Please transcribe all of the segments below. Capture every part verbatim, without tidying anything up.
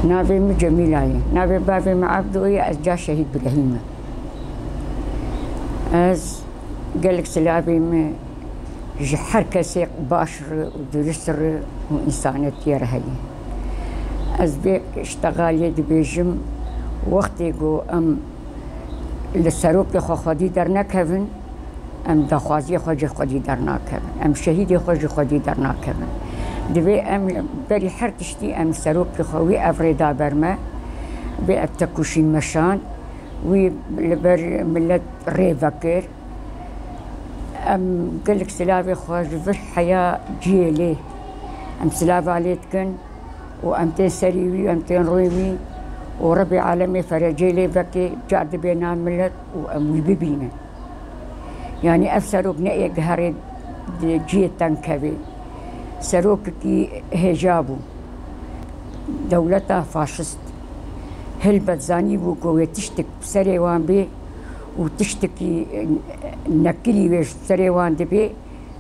Navê min Cemîla ye. Navê bavê min Ebdo ye, ez ca Şehîd Birehîm me. Ez gelek silavê min ji her kesê baş re û durist re û însanetiyê re heye. Ez vê ştegalê dibêjim, wextê ku em li serokê xwe xwedî dernekevin, em daxwaziyê xwe ji xwedî dernakevin, em şehîdê xwe ji xwedî dernakevin. Divê em li berî her tiştî em serokê xwe wî ev rê da ber me, vê ev tekoşîn meşand, wî li ber milet rê vekir. Em gelek silavê xwe ji vir heya cihê lê, em silava lê dikin û em tên serî wî, em tên rûyê wî û Rebê alemê ferecê lê vekê, car dibê nav milet û em wî bibînin. Yanî ev serok ne ê giherê di cihê teng kevê. Serokekî hêja bû. Dewleta faşist hilbet zanîbû ku wê tiştek bi serê wan bê û tiştekî nekirî wê ji serê wan dibê,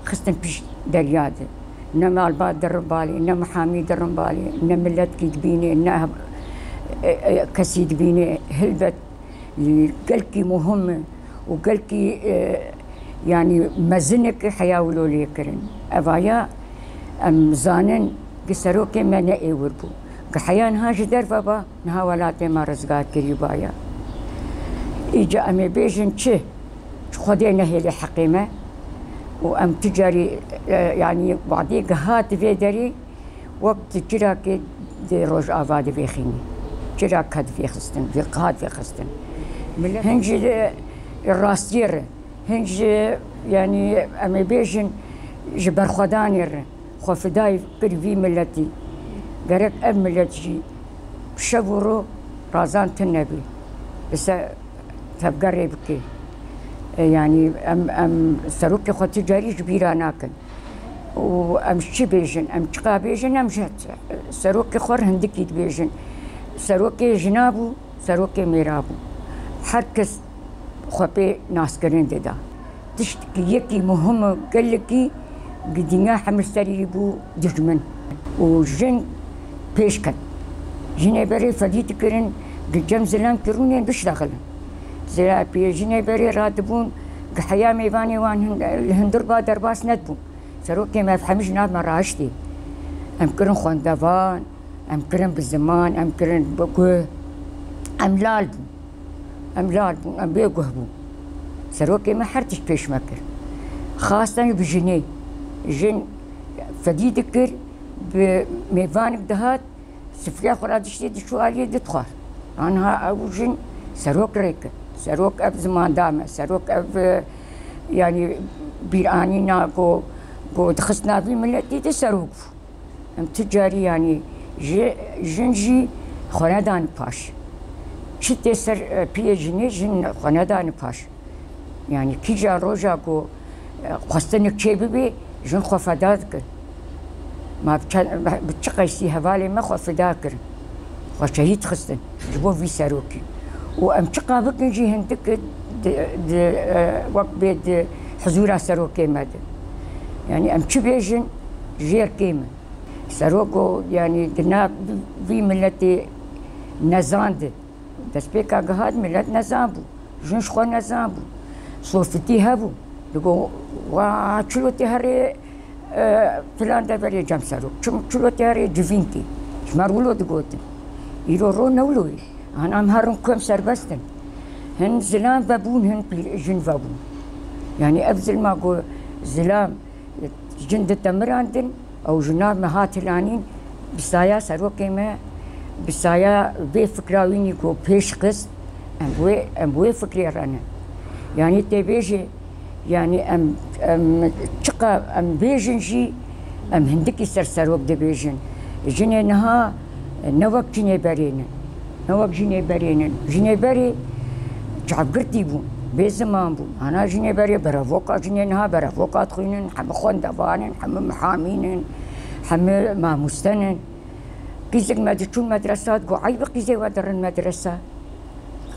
xistin pişt derya de. Ne malbat dirin balê, ne mihamî dirin balê, ne miletkî dibînê, ne, e, e, kesî dibînê. Hilbet gelkî muhim e û gelkî, e, yanî mezinek heya wilo lê kirin. Evaya em zanin gi serokê me ne êwir bû. Gi heya niha ji derve ba, niha welatê me rizgar kirî baya. Îca em ê bêjin çi? Ji Xwedê nehêlê heqê me û em tu carî, e, yanî wadê gihat vê derê, wek di çirakê di Rojava divêxînî. Çirak hat vêxistin, vê hat vêxistin. Millet hin ji rastiyê re, hin ji, yanî em ê bêjin ji berxwedanê re xwe fidayî kir vî miletî. Gerek ev milet jî şev û ro razan tune bî. Li ser tevgerê bike. E, yanî em, em serokê xwe tu carî ji bîra nakin. Û em çi bêjin, em çiqa bêjin, em ji serokê xwe re hindikî dibêjin. Serokê jina bû, serokê mêra bû. Her kes xwe pê naskirin dida. Tiştekî yekî muhim û gelekî gi dinya hemil serî bû dijmin. Û jin pêş ket. Jinê berê fedî dikirin, gi cem zilam kirûnên biştexilin. Zira pê jinê berê radibûn, gi heya mêvanê wan hin-, li hundir ba derbas nedibûn. Serokê me ev hemî ji nav me rahiştî. Em kirin xwendevan, em kirin bi ziman, em kirin bi guh. Em lal bûn. Em lal bûn, em bêguh bûn. Serokê me her tişt pêş me kir. Xasten bi jinê. Jin fedî dikir, bi mêvanik dihat, sifreya xwe re diştê diçû aliyê didixwar. Anha ew jin serok rê kir. Serok ev ziman da me. Serok ev, e, yanî bîranîna ku, ku dixistina vî miletî de serok bû. Em tu carî, yanî ji, jin jî xwe nedane paş. Çi tê ser, e, piyê jinê, jin xwe nedane paş. Yanî kîja roja ku, e, xwestinek çê bibê, jin xwe feda dikin. Ma bi çend, bi çi qeysî hevalê me xwe feda kirin. Xwe şehîd xistin ji bo vî serokî. Û em çiqa bikin jî hindik di, di, e, wek bê di hizûra serokê me de. Yanî em çi bêjin, jêr kêm e. Serok o, yanî di nav vî miletê nezan de. Destpêka gihat milet nezan bû. Jin ji xwe nezan bû. Sofitî hebû. Digo, wa çilo tê herê, e, filan deverê cem serok. Çim-, çilo tê herê civînkî. Ji me re wilo digotin. Îro ro ne wilo ye. An em herin ku em serbest in. Hin zilam vebûn, hin pîr-, jin vebûn. Yanî ev zilma ku zilam jin ditemirandin, ew ji nav me hat hilanîn, bi saya serokê me, bi saya vê fikra wînî ku pêş xist, em wê, em wê fikrê re ne. Yanî tê bêjê, yanî em, em çiqa em bêjin jî, em hindikî ser serok dibêjin. Jinê niha ne wek jinê berê ne. Ne wek jinê berê ne. Jinê berê çavgirtî bûn, bê ziman bûn. Ana jinê berê berevoka, jinê niha berevoka dixwînin, hemû xwendevan in, hemû mihamîn in, hemû mamûste ne. Qîzek me diçûn medresa, digot, "Eyb e qîzê we dirin medresa."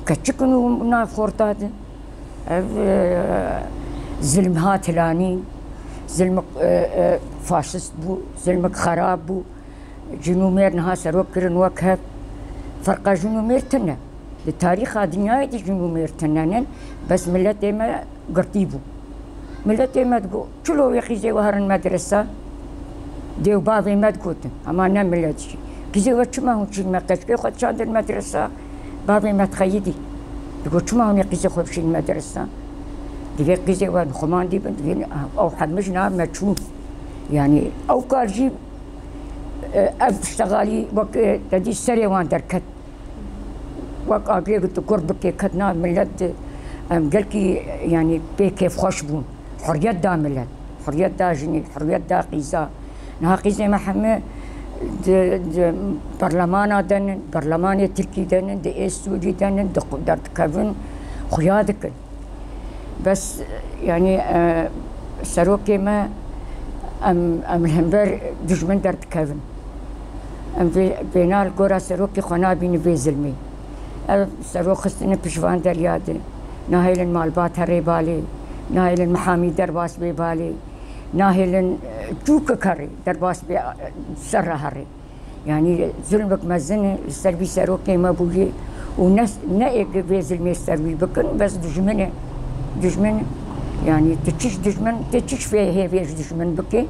Keçik in û nav xorta din. Ev, e, zilm hat hilanîn, zilmek, e, e, faşist bû, zilmek xerab bû. Cin û mêr niha serok kirin wek hev. Ferqa jin û mêr tune. Di tarîxa dinyayê de jin û mêr tune ne, bes miletê me girtî bû. Miletê me digot, çilo wê qîzê we herin medresa? Dê û bavê me digotin, hema ne milet jî. Qîzê we çima hûn çîn me qeçkê xwe diçandin medresa? Bavê me dixeyidî. Digot, çima hûn ê qîzê xwe bişîn medresa? Divê qîzê we xweman dî bin, divê ew hemû jina me çûn. Yanî ew kar jî, e, ev ştegalî wek, e, te dî serê wan derket. Wek agirê ku tu kurt bikê ket nav milet, em gelkî, yanî pê kêfxweş bûn. Huriyet da milet. Huriyet da jinî, huriyet da qîza. Niha qîzê me hemû di, di parlemana de nin, parlemanê Tirkî de nin, di ê Sûrî de nin, di, derdikevin, xuya dikin. Bes, yanî, e, serokê me, em, em li hember dijmin derdikevin. Em vê, vêna li gora serokê xwe nabînin vê zilmê. Ev serok xistine pişvan derya de. Nahêlin malbat herê balê. Nahêlin mihamî derbas bê balê. Nahêlin, e, çûkek herê derbas bê, e, ser re herê. Yanî zulmek mezin e li ser vî serokê me bûye û ne, ne ê vê zilmê ser wî bikin, bes dijmin e. Dijmin, yanî tu çiş dijmin, tu çiş fê hêvê ji dijmin bikê.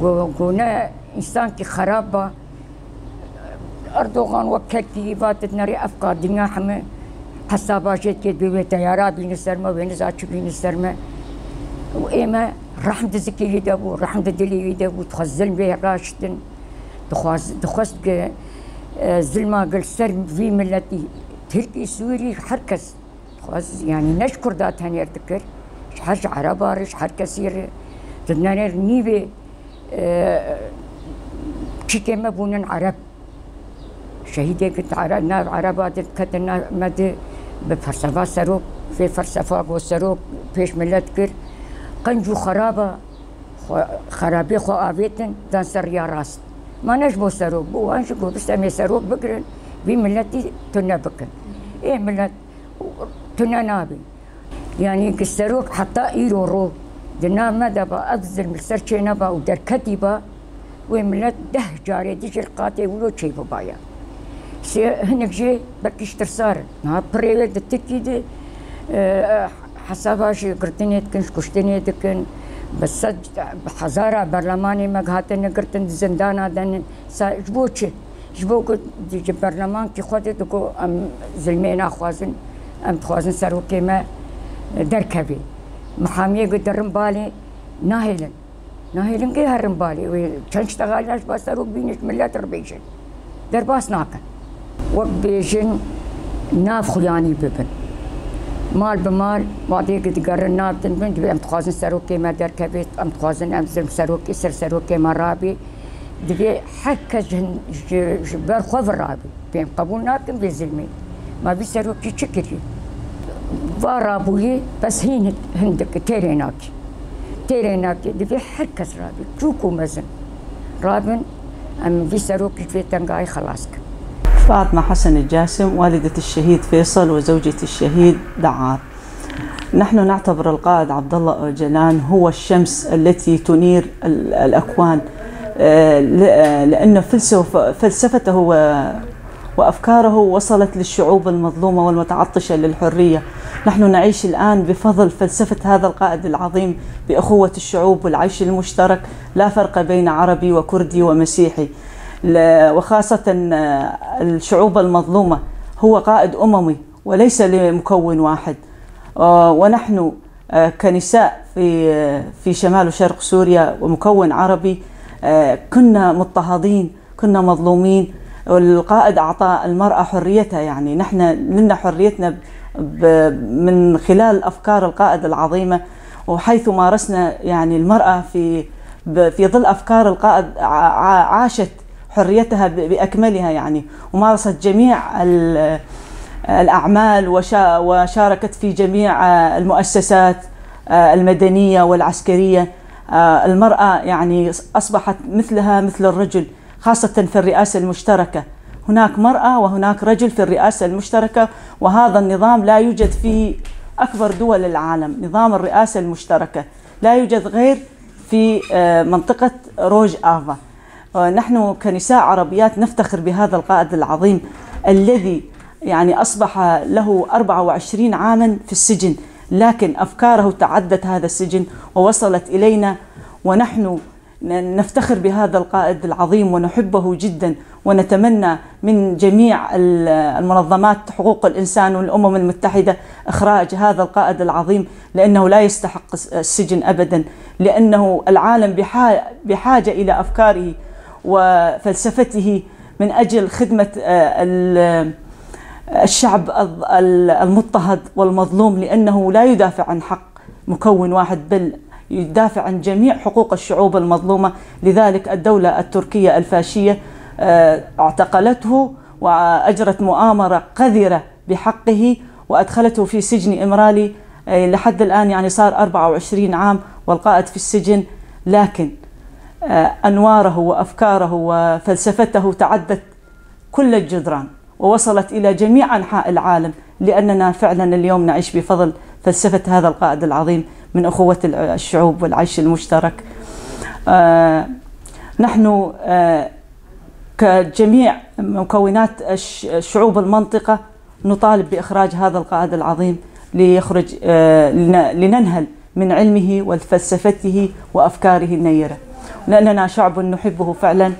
Go, go ne însankî xerab ba. Erdogan wek kekî va tu dinerê ev ka dinya heme hesaba jê dikê, dibê wê teyara bîne ser me, wê niza çi bîne ser me. Û ê me rehm di zikê wî de bû, rehm di dilê wî de bû, dixwest zilm wê raştin. Dixwaz-, dixwest ki, e, zilma gel ser vî miletî, Tirkî, Sûrî, her kes dixwaz, yanî ne ji Kurda tenê re dikir, ji her ji Ereba re, ji her kesî re. Di nerê nîvê, e, çîkê me bûnin Ereb. Şehîdê ki Ere-, nav Ereba de diketin nav me de bi felsefa serok, vê felsefa go serok pêş milet kir. Qenc û xeraba xwe, xerabê xwe avêtin, dan ser riya rast. Ma ne ji bo serok bû, wan ji bo bist em ê serok bigirin, vî miletî tune bikin. Ê milet tune nabin. Yanî ki serok heta îro ro di nav me de ba, ev zilm li ser çê neba û derketî ba, wê milet deh carê dijî li qatê wilo çêbibaya. Sê hinek jê belkî ji tirsa re. Niha pirê wê di Tirkî de, e, hesaba ji girtinê dikin, ji kuştinê dikin. Bi sed, bi hezara berlemanê me hatine girtin, di zindana de ne. Sa-, ji bo çi? Ji bo ku di, ji berlemankî xwe de digo em zilmê naxwazin, em dixwazin serokê me derkevê. Mihamiyê ku derin balê nahêlin. Nahêlin kê herin balê. Wê çend ştexalî ji ba serok bînin, ji milet re bêjin. Derbas nakin. Wek bêjin nav xuyanî bibin. Mal bi mal, wadê ku digerin nav din bin, dibê em dixwazin serokê me derkevê, em dixwazin em zilm serokê, ser serokê me rabê. Divê her kes ji, ji, ji ber xwe ve rabê. Pê em qebûl nakin vê zilmê. Ma vî serokî çi kiriye? Va rabûyê, bes hîn hindik têrê nakê. Têrê nakê. Divê her kes rabê. Çûk û mezin. Rabin, em vî serokî ji vê tengayî xelas kin. فاطمة حسن الجاسم، والدة الشهيد فيصل وزوجة الشهيد دعار. نحن نعتبر القائد عبد الله أوجلان هو الشمس التي تنير ال-، الأكوان، آه، ل-، آه، لأن فلسف-، فلسفته و-، وأفكاره وصلت للشعوب المظلومة والمتعطشة للحرية. نحن نعيش الآن بفضل فلسفة هذا القائد العظيم بأخوة الشعوب والعيش المشترك، لا فرق بين عربي وكردي ومسيحي، ل-، وخاصة، آه، الشعوب المظلومة. هو قائد أممي وليس لمكون واحد. آه، ونحن، آه، كنساء في، في شمال وشرق سوريا ومكون عربي، آه، كنا مضطهدين، كنا مظلومين. والقائد أعطى المرأة حريتها، يعني، نحن لنا حريتنا ب-، من خلال أفكار القائد العظيمة، وحيث مارسنا، يعني، المرأة في، ب-، في ظل أفكار القائد ع-، ع-، عاشت حريتها ب-، بأكملها، يعني، ومارست جميع ال-، الأعمال وشا-، وشاركت في جميع، آه، المؤسسات، آه، المدنية والعسكرية. آه، المرأة، يعني، أصبحت مثلها مثل الرجل، خاصة في الرئاسة المشتركة. هناك مرأة وهناك رجل في الرئاسة المشتركة، وهذا النظام لا يوجد في أكبر دول العالم، نظام الرئاسة المشتركة لا يوجد غير في، آه، منطقة روج آفا. آه، نحن كنساء عربيات نفتخر بهذا القائد العظيم، الذي يعني أصبح له أربعة وعشرين عاما في السجن، لكن أفكاره تعدت هذا السجن ووصلت إلينا، ونحن ن-، نفتخر بهذا القائد العظيم ونحبه جدا، ونتمنى من جميع ال-، المنظمات حقوق الإنسان والأمم المتحدة إخراج هذا القائد العظيم، لأنه لا يستحق الس-، السجن أبدا، لأنه العالم بحا-، بحاجة إلى أفكاره وفلسفته من أجل خدمة، آه، ال-، الشعب ال-، ال-، المضطهد والمظلوم، لأنه لا يدافع عن حق مكون واحد، بل يدافع عن جميع حقوق الشعوب المظلومة. لذلك الدولة التركية الفاشية، آه، اعتقلته وأجرت مؤامرة قذرة بحقه وأدخلته في سجن إمرالي. آه، لحد الآن يعني صار أربعة وعشرين عام والقائد في السجن، لكن، آه، أنواره وأفكاره وفلسفته تعدت كل الجدران ووصلت إلى جميع أنحاء العالم، لأننا فعلا اليوم نعيش بفضل فلسفة هذا القائد العظيم من أخوة الع-، الشعوب والعيش المشترك. آه، نحن، آه، كجميع مكونات الش-، الشعوب المنطقة نطالب بإخراج هذا القائد العظيم ليخرج، آه، لن-، لننهل من علمه وفلسفته وأفكاره النيرة، لأننا شعب نحبه فعلا،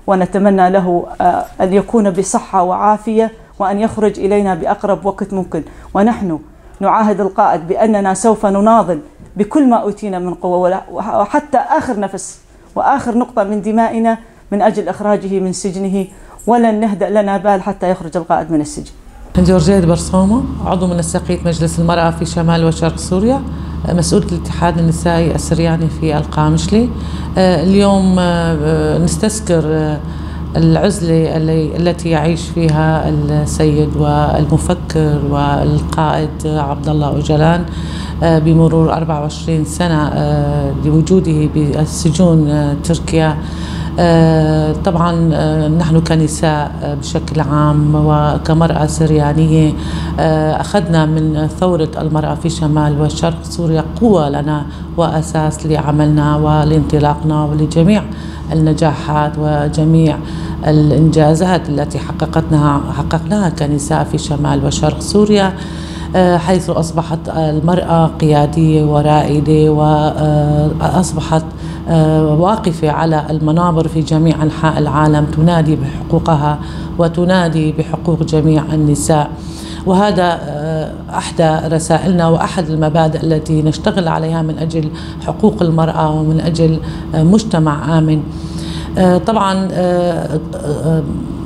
ونتمنى له، آه، أن يكون بصحة وعافية، وأن يخرج إلينا بأقرب وقت ممكن. ونحن نعاهد القائد بأننا سوف نناضل بكل ما أوتينا من قوة، ولا-، وح-، وحتى آخر نفس وآخر نقطة من دمائنا من أجل إخراجه من سجنه، ولن نهدأ لنا بال حتى يخرج القائد من السجن. جورجيت برصومة، عضو منسقية مجلس المرأة في شمال وشرق سوريا، مسؤولة الاتحاد النسائي السرياني في القامشلي. آه، اليوم، آه، نستذكر، آه، العزلة اللي، التي يعيش فيها السيد والمفكر والقائد عبد الله أوجلان، آه، بمرور أربعة وعشرين سنة، آه، لوجوده بالسجون، آه، تركيا. آه، طبعًا، آه، نحن كنساء، آه، بشكل عام وكمرأة سريانية، آه، أخذنا من ثورة المرأة في شمال وشرق سوريا قوة لنا وأساس لعملنا ولانطلاقنا ولجميع النجاحات وجميع الإنجازات التي حققتناها، حققناها كنساء في شمال وشرق سوريا، آه، حيث أصبحت المرأة قيادية ورائدة، وأصبحت، آه، واقفة على المنابر في جميع أنحاء العالم، تنادي بحقوقها وتنادي بحقوق جميع النساء. وهذا، آه، إحدى رسائلنا وأحد المبادئ التي نشتغل عليها من أجل حقوق المرأة ومن أجل، آه، مجتمع آمن. آه، طبعًا، آه، آه،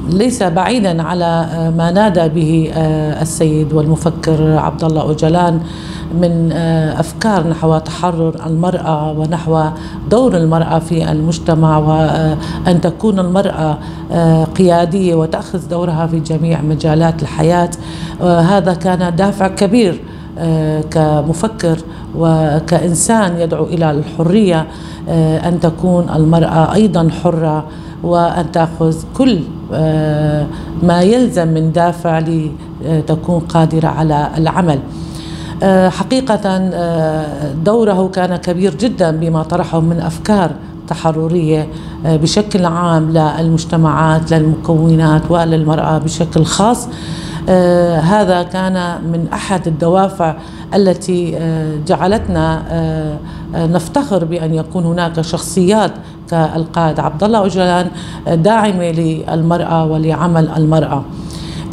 ليس بعيدًا على، آه، ما نادى به، آه، السيد والمفكر عبد الله أوجلان من، آه، أفكار نحو تحرر المرأة ونحو دور المرأة في المجتمع، وأن تكون المرأة، آه، قيادية وتأخذ دورها في جميع مجالات الحياة. آه، هذا كان دافع كبير، آه، كمفكر وكإنسان يدعو إلى الحرية، آه، أن تكون المرأة أيضًا حرة، وأن تأخذ كل، آه، ما يلزم من دافع لتكون قادرة على العمل. آه، حقيقة، آه، دوره كان كبير جدًا بما طرحه من أفكار تحررية، آه، بشكل عام للمجتمعات، للمكونات وللمرأة بشكل خاص. آه، هذا كان من أحد الدوافع التي، آه، جعلتنا، آه، آه، نفتخر بأن يكون هناك شخصيات كالقائد عبد الله أوجلان، آه، داعمة للمرأة ولعمل المرأة.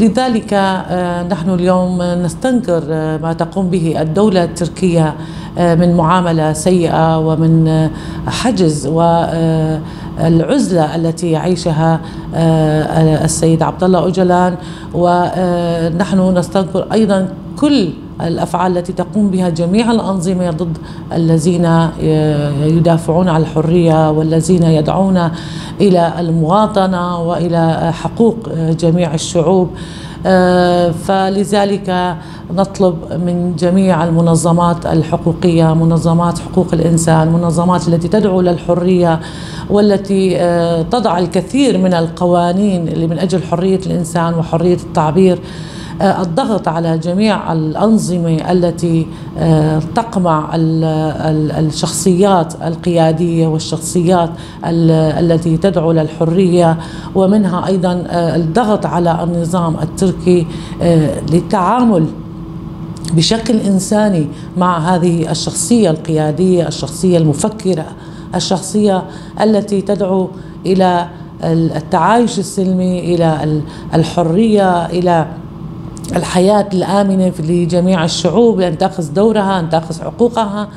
لذلك، آه، نحن اليوم نستنكر، آه، ما تقوم به الدولة التركية، آه، من معاملة سيئة ومن، آه، حجز والعزلة التي يعيشها، آه، السيد عبد الله أوجلان. ونحن نستنكر أيضًا كل الأفعال التي تقوم بها جميع الأنظمة ضد الذين، آه، يدافعون عن الحرية والذين يدعون إلى المواطنة وإلى حقوق، آه، جميع الشعوب. آه، فلذلك نطلب من جميع المنظمات الحقوقية، منظمات حقوق الإنسان، منظمات التي تدعو للحرية والتي، آه، تضع الكثير من القوانين اللي من أجل حرية الإنسان وحرية التعبير، الضغط على جميع الأنظمة التي تقمع الشخصيات القيادية والشخصيات التي تدعو للحرية، ومنها أيضا الضغط على النظام التركي للتعامل بشكل إنساني مع هذه الشخصية القيادية، الشخصية المفكرة، الشخصية التي تدعو إلى التعايش السلمي، إلى الحرية، إلى الحياة الآمنة لجميع الشعوب، أن تأخذ دورها، أن تأخذ حقوقها.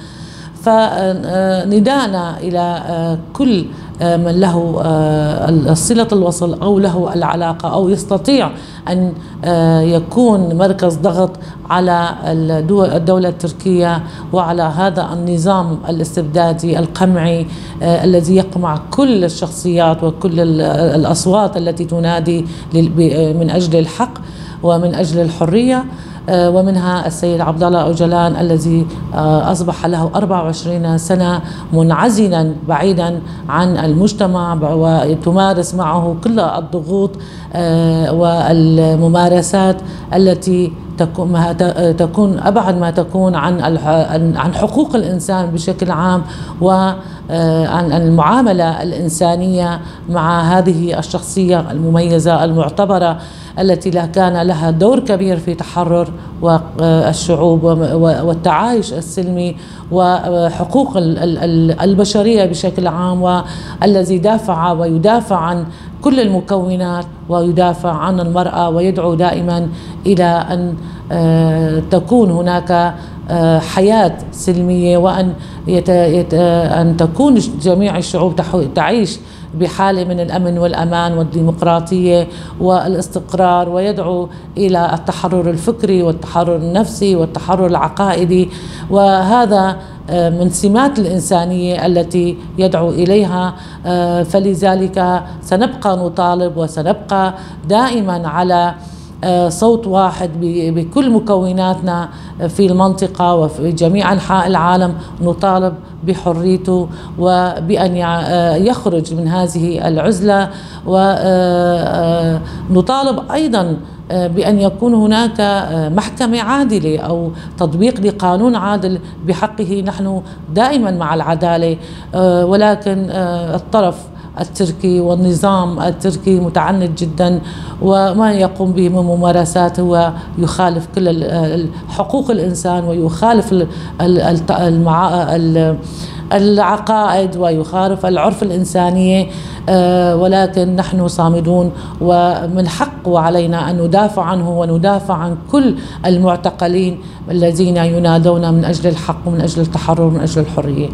فنداءنا إلى كل من له صلة الوصل أو له العلاقة أو يستطيع أن يكون مركز ضغط على الدول، الدولة التركية، وعلى هذا النظام الاستبدادي القمعي الذي يقمع كل الشخصيات وكل الأصوات التي تنادي من أجل الحق ومن أجل الحرية. ومنها السيد عبد الله أوجلان الذي أصبح له أربعة وعشرين سنة منعزلا بعيدا عن المجتمع، وتمارس معه كل الضغوط والممارسات التي تكون أبعد ما تكون عن عن حقوق الإنسان بشكل عام، وعن المعاملة الإنسانية مع هذه الشخصية المميزة المعتبرة التي كان لها دور كبير في تحرر الشعوب والتعايش السلمي وحقوق البشرية بشكل عام، والذي دافع ويدافع عن كل المكونات ويدافع عن المرأة، ويدعو دائما إلى أن تكون هناك حياة سلمية، وأن أن تكون جميع الشعوب تعيش بحالة من الأمن والأمان والديمقراطية والاستقرار، ويدعو إلى التحرر الفكري والتحرر النفسي والتحرر العقائدي، وهذا من سمات الإنسانية التي يدعو إليها. فلذلك سنبقى نطالب وسنبقى دائما على صوت واحد بكل مكوناتنا في المنطقة وفي جميع أنحاء العالم، نطالب بحريته وبأن يخرج من هذه العزلة، ونطالب أيضا بأن يكون هناك محكمة عادلة أو تطبيق لقانون عادل بحقه. نحن دائما مع العدالة، ولكن الطرف التركي والنظام التركي متعنت جدا، وما يقوم به من ممارسات هو يخالف كل حقوق الإنسان، ويخالف العقائد، ويخالف العرف الإنسانية. ولكن نحن صامدون، ومن حق وعلينا أن ندافع عنه وندافع عن كل المعتقلين الذين ينادون من أجل الحق ومن أجل التحرر ومن أجل الحرية.